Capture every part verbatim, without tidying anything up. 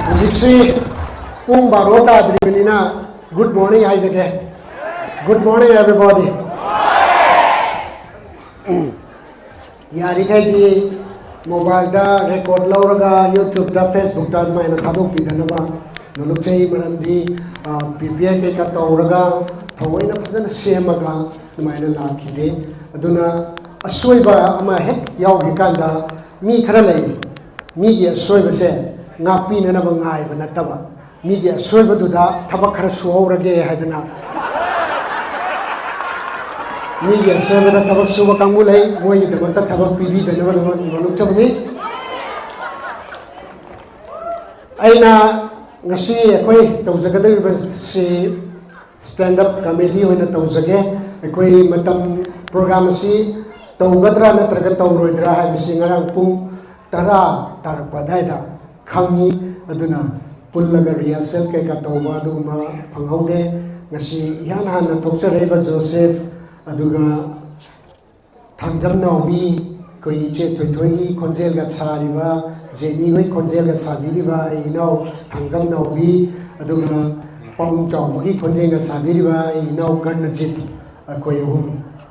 ꯍꯧꯖꯤꯛꯁꯤ ꯄꯨꯡ ꯕꯥꯔꯣ ꯇꯥꯗ꯭ꯔꯤꯕꯅꯤꯅ, good morning ꯍꯥꯏꯖꯒꯦ꯫ Good morning, everybody. ꯌꯥꯔꯤꯈꯩꯗꯤ ꯃꯣꯕꯥꯏꯜꯗ ꯔꯦꯀꯣꯔꯗ ꯂꯧꯔꯒ ꯌꯨꯇ꯭ꯌꯨꯕꯇ, ꯐꯦꯁꯕꯨꯛꯇ ꯑꯗꯨꯃꯥꯏꯅ ꯊꯥꯗꯣꯛꯄꯤꯗꯅꯕ ꯅꯣꯂꯨꯛꯆꯩ꯫ ꯃꯔꯝꯗꯤ ꯄ꯭ꯔꯤꯄꯦꯌꯔ ꯀꯩꯀꯥ ꯇꯧꯔꯒ ꯊꯑꯣꯏꯅ ꯐꯖꯅ ꯁꯦꯝꯃꯒ ꯑꯗꯨꯃꯥꯏꯅ ꯂꯥꯛꯈꯤꯗꯦ꯫ ꯑꯗꯨꯅ ꯑꯁꯣꯏꯕ ꯑꯃ ꯍꯦꯛ ꯌꯥꯎꯈꯤ ꯀꯥꯟꯗ, ꯃꯤ ꯈꯔ ꯂꯩ, ꯃꯤꯒꯤ ꯑꯁꯣꯏꯕꯁꯦ ꯉꯥꯛꯄꯤꯅꯅꯕ ꯉꯥꯏꯕ ꯅꯠꯇꯕ, ꯃꯤꯒꯤ ꯑꯁꯣꯏꯕꯗꯨꯗ ꯊꯕꯛ ꯈꯔ ꯁꯨꯍꯧꯔꯒꯦ ꯍꯥꯏꯗꯅ, ꯃꯤꯒꯤ ꯑꯁꯣꯏꯕꯗ ꯊꯕꯛ ꯁꯨꯕ ꯀꯥꯡꯕꯨ ꯂꯩ, ꯃꯣꯏꯒꯤꯗꯃꯛꯇ ꯊꯕꯛ ꯄꯤꯕꯤꯗꯅꯕ ꯅꯣꯂꯨꯛꯆꯕꯅꯤ꯫ ꯑꯩꯅ ꯉꯁꯤ ꯑꯩꯈꯣꯏ ꯇꯧꯖꯒꯗꯧꯔꯤꯕꯁꯤ stand up comedy ꯑꯣꯏꯅ ꯇꯧꯖꯒꯦ꯫ ꯑꯩꯈꯣꯏ ꯃꯇꯝ, ꯄ꯭ꯔꯣꯒ꯭ꯔꯥꯝ ꯑꯁꯤ ꯇꯧꯒꯗ꯭ꯔꯥ ꯅꯠꯇ꯭ꯔꯒ ꯇꯧꯔꯣꯏꯗ꯭ꯔꯥ ꯍꯥꯏꯕꯁꯤ ꯉꯔꯥꯡ ꯄꯨꯡ ꯇꯔꯥ ꯇꯥꯔꯛꯄ ꯑꯗꯨꯋꯥꯏꯗ ꯈꯪꯉꯤ꯫ ꯑꯗꯨꯅ ꯄꯨꯜꯂꯒ ꯔꯤꯍꯔꯁꯦꯜ ꯀꯩꯀꯥ ꯇꯧꯕ ꯑꯗꯨꯒꯨꯝꯕ ꯐꯪꯍꯧꯗꯦ꯫ ꯉꯁꯤ ꯏꯍꯥꯟ ꯍꯥꯟꯅ ꯊꯣꯛꯆꯔꯛꯏꯕ ꯖꯣꯁꯦꯐ, ꯑꯗꯨꯒ ꯊꯥꯡꯖꯝ ꯅꯥꯎꯕꯤ, ꯑꯩꯈꯣꯏ ꯏꯆꯦ ꯊꯣꯏꯊꯣꯏꯒꯤ ꯈꯣꯟꯖꯦꯜꯒ ꯁꯥꯔꯤꯕ, ꯖꯦꯅꯤ ꯍꯣꯏ ꯈꯣꯟꯖꯦꯜꯒ ꯁꯥꯕꯤꯔꯤꯕ ꯑꯩ ꯏꯅꯥꯎ ꯊꯥꯡꯖꯝ ꯅꯥꯎꯕꯤ, ꯑꯗꯨꯒ ꯄꯥꯎ ꯆꯥꯎꯕꯒꯤ ꯈꯣꯟꯖꯦꯜꯒ ꯁꯥꯕꯤꯔꯤꯕ ꯑꯩ ꯏꯅꯥꯎ ꯀꯔꯅꯖꯤꯠ, ꯑꯩꯈꯣꯏ ꯑꯍꯨꯝ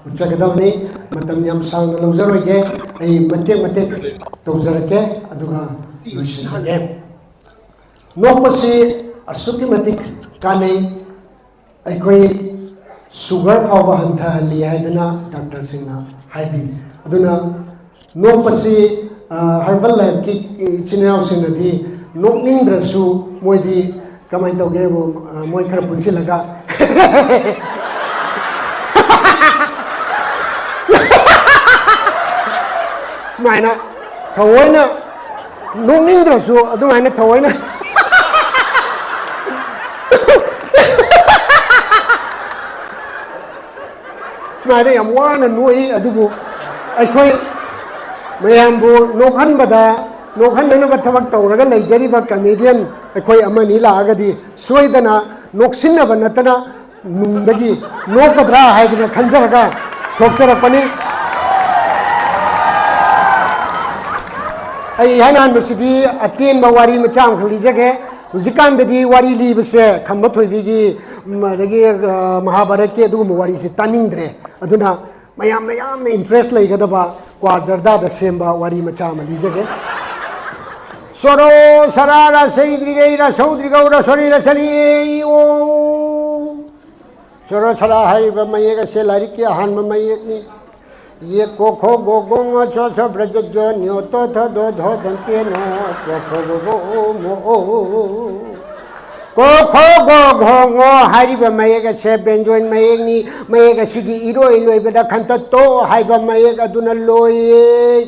ꯎꯠꯆꯒꯗꯕꯅꯤ꯫ ꯃꯇꯝ ꯌꯥꯝ ꯁꯥꯡꯅ ꯂꯧꯖꯔꯣꯏꯒꯦ, ꯑꯩ ꯃꯇꯦꯛ ꯃꯇꯦꯛ ꯇꯧꯖꯔꯛꯀꯦ, ꯑꯗꯨꯒ ꯂꯣꯏꯁꯤꯟꯖꯒꯦ꯫ ꯅꯣꯛꯄꯁꯤ ꯑꯁꯨꯛꯀꯤ ꯃꯇꯤꯛ ꯀꯥꯟꯅꯩ꯫ ꯑꯩꯈꯣꯏ ꯁꯨꯒꯔ ꯐꯥꯎꯕ ꯍꯟꯊꯍꯜꯂꯤ ꯍꯥꯏꯗꯅ ꯗꯥꯛꯇꯔꯁꯤꯡꯅ ꯍꯥꯏꯕꯤ꯫ ꯑꯗꯨꯅ ꯅꯣꯛꯄꯁꯤ, ꯑ, ꯍꯔꯕꯜ ꯂꯥꯏꯐꯀꯤ ꯏꯆꯤꯟ ꯏꯅꯥꯎꯁꯤꯡꯅꯗꯤ ꯅꯣꯛꯅꯤꯡꯗ꯭ꯔꯁꯨ ꯃꯣꯏꯗꯤ ꯀꯃꯥꯏꯅ ꯇꯧꯒꯦꯕꯨ, ꯑ, ꯃꯣꯏ ꯈꯔ ꯄꯨꯟꯁꯤꯜꯂꯒ ꯁꯨꯃꯥꯏꯅ ꯊꯑꯣꯏꯅ ꯅꯣꯛꯅꯤꯡꯗ꯭ꯔꯁꯨ ꯑꯗꯨꯃꯥꯏꯅ ꯊꯑꯣꯏꯅ ꯁꯨꯃꯥꯏꯅ ꯌꯥꯝ ꯋꯥꯅ ꯅꯣꯛꯏ꯫ ꯑꯗꯨꯕꯨ ꯑꯩꯈꯣꯏ ꯃꯌꯥꯝꯕꯨ ꯅꯣꯛꯍꯟꯕꯗ ꯅꯣꯛꯍꯟꯅꯅꯕ ꯊꯕꯛ ꯇꯧꯔꯒ ꯂꯩꯖꯔꯤꯕ ꯀꯃꯦꯗꯤꯌꯟ ꯑꯩꯈꯣꯏ ꯑꯃꯅꯤ ꯂꯥꯛꯑꯒꯗꯤ ꯁꯣꯏꯗꯅ ꯅꯣꯛꯁꯤꯟꯅꯕ ꯅꯠꯇꯅ ꯅꯨꯡꯗꯒꯤ ꯅꯣꯛꯀꯗ꯭ꯔꯥ ꯍꯥꯏꯗꯅ ꯈꯟꯖꯔꯒ ꯊꯣꯛꯆꯔꯛꯄꯅꯤ꯫ ꯑꯩ ꯏꯍꯥꯟ ꯍꯥꯟꯕꯁꯤꯗꯤ ꯑꯇꯦꯟꯕ ꯋꯥꯔꯤ ꯃꯆꯥ ꯑꯃꯈꯛ ꯂꯤꯖꯒꯦ꯫ ꯍꯧꯖꯤꯛꯀꯥꯟꯗꯗꯤ ꯋꯥꯔꯤ ꯂꯤꯕꯁꯦ ꯈꯝꯕ ꯊꯣꯏꯕꯤꯒꯤ, ꯎꯝ, ꯑꯗꯒꯤ, ꯑ, ꯃꯍꯥꯚꯥꯔꯠꯀꯤ ꯑꯗꯨꯒꯨꯝꯕ ꯋꯥꯔꯤꯁꯦ ꯇꯥꯅꯤꯡꯗ꯭ꯔꯦ꯫ ꯑꯗꯨꯅ ꯃꯌꯥꯝꯅ ꯌꯥꯝꯅ ꯏꯟꯇꯔꯦꯁ ꯂꯩꯒꯗꯕ ꯀ꯭ꯋꯥ ꯖꯔꯗꯥꯗ ꯁꯦꯝꯕ ꯋꯥꯔꯤ ꯃꯆꯥ ꯑꯃ ꯂꯤꯖꯒꯦ꯫ ꯁꯣꯔꯣ ꯁꯔꯥ ꯔꯁꯩꯗ꯭ꯔꯤꯒꯩ ꯔꯁꯧꯗ꯭ꯔꯤꯒꯧ ꯔꯁꯣꯔꯤ ꯔꯁꯔꯤ ꯑꯣ꯫ ꯁꯣꯔꯣ ꯁꯔꯥ ꯍꯥꯏꯔꯤꯕ ꯃꯌꯦꯛ ꯑꯁꯦ ꯂꯥꯏꯔꯤꯛꯀꯤ ꯑꯍꯥꯟꯕ ꯃꯌꯦꯛꯅꯤ꯫ ꯌꯦ ꯀꯣ ꯈꯣ ꯒꯣ ꯒꯣ ꯉꯣ ꯆꯣ ꯁꯣ ꯕ꯭ꯔꯖ ꯖꯣ ꯅ꯭ꯌꯣ ꯇꯣ ꯊꯣ ꯗꯣ ꯙꯣ ꯙꯟꯇꯦ ꯅꯣ ꯀꯣ ꯈꯣ ꯒꯣ ꯒꯣ ꯎ ꯃꯣ ꯎ꯫ ꯀꯣ ꯈꯣ ꯒꯣ ꯘꯣ ꯉꯣ ꯍꯥꯏꯔꯤꯕ ꯃꯌꯦꯛ ꯑꯁꯦ ꯕꯦꯟꯖꯣꯏꯟ ꯃꯌꯦꯛꯅꯤ꯫ ꯃꯌꯦꯛ ꯑꯁꯤꯒꯤ ꯏꯔꯣꯏ ꯂꯣꯏꯕꯗ ꯈꯟꯇ ꯇꯣ ꯍꯥꯏꯕ ꯃꯌꯦꯛ ꯑꯗꯨꯅ ꯂꯣꯏꯌꯦ꯫